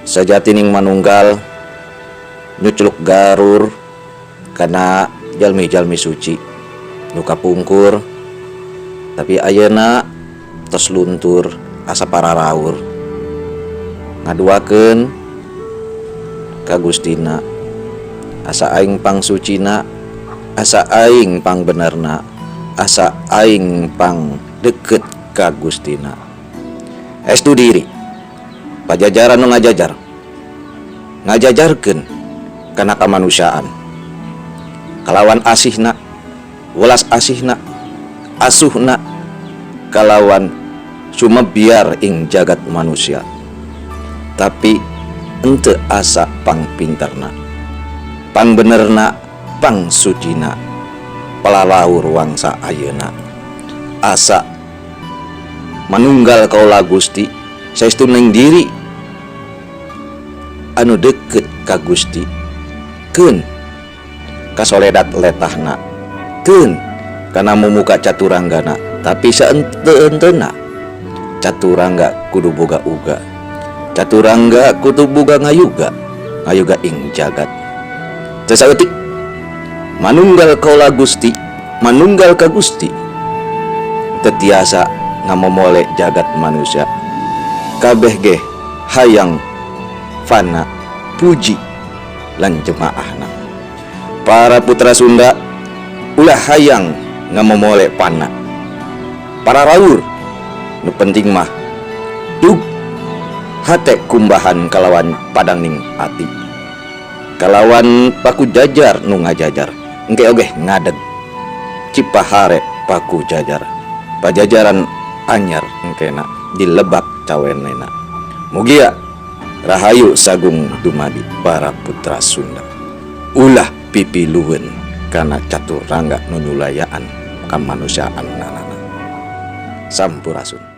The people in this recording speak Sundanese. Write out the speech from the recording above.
Sajatining manunggal nyucluk garur kana jalmi-jalmi suci nu kapungkur, tapi ayeuna tos luntur asa pararaur ngaduakeun ka Gustina, asa aing pangsucina, asa aing pangbenerna, asa aing pang deket ka Gustina. Estu diri Pajajaran nu ngajajar ngajajarkeun kana kamanusiaan kalawan asihna, welas asihna, asuhna, kalawan sumebiar ing jagat manusia, tapi henteu asa pangpinterna, pangbenerna, pangsucina. Palalaur wangsa ayeuna asa manunggal kaula Gusti, saestu ning diri anu deket ka Gusti, keun kasoledat letahna, keun kana mumuka caturanggana, tapi saenteu-enteuna caturangga kudu boga uga, caturangga kudu boga ngayuga, ngayuga ing jagat. Teu saeutik manunggal kaula Gusti, manunggal ka Gusti, teu tiasa ngamomole jagat manusia. Kabeh ge hayang fana puji lan jemaahna. Para putra Sunda, ulah hayang ngamomole pana pararaur. Nu penting mah dug hate kumbahan kalawan padangning ati, kalawan paku jajar nu ngajajar. Engke oge ngadeg Cipahare, paku jajar Pajajaran anyar engkena di Lebak cawenena. Mugia rahayu sagung dumadi para putra Sunda. Ulah pipilueun kana caturangga nu nyulayaan kamanusiaan nanana. Sampurasun.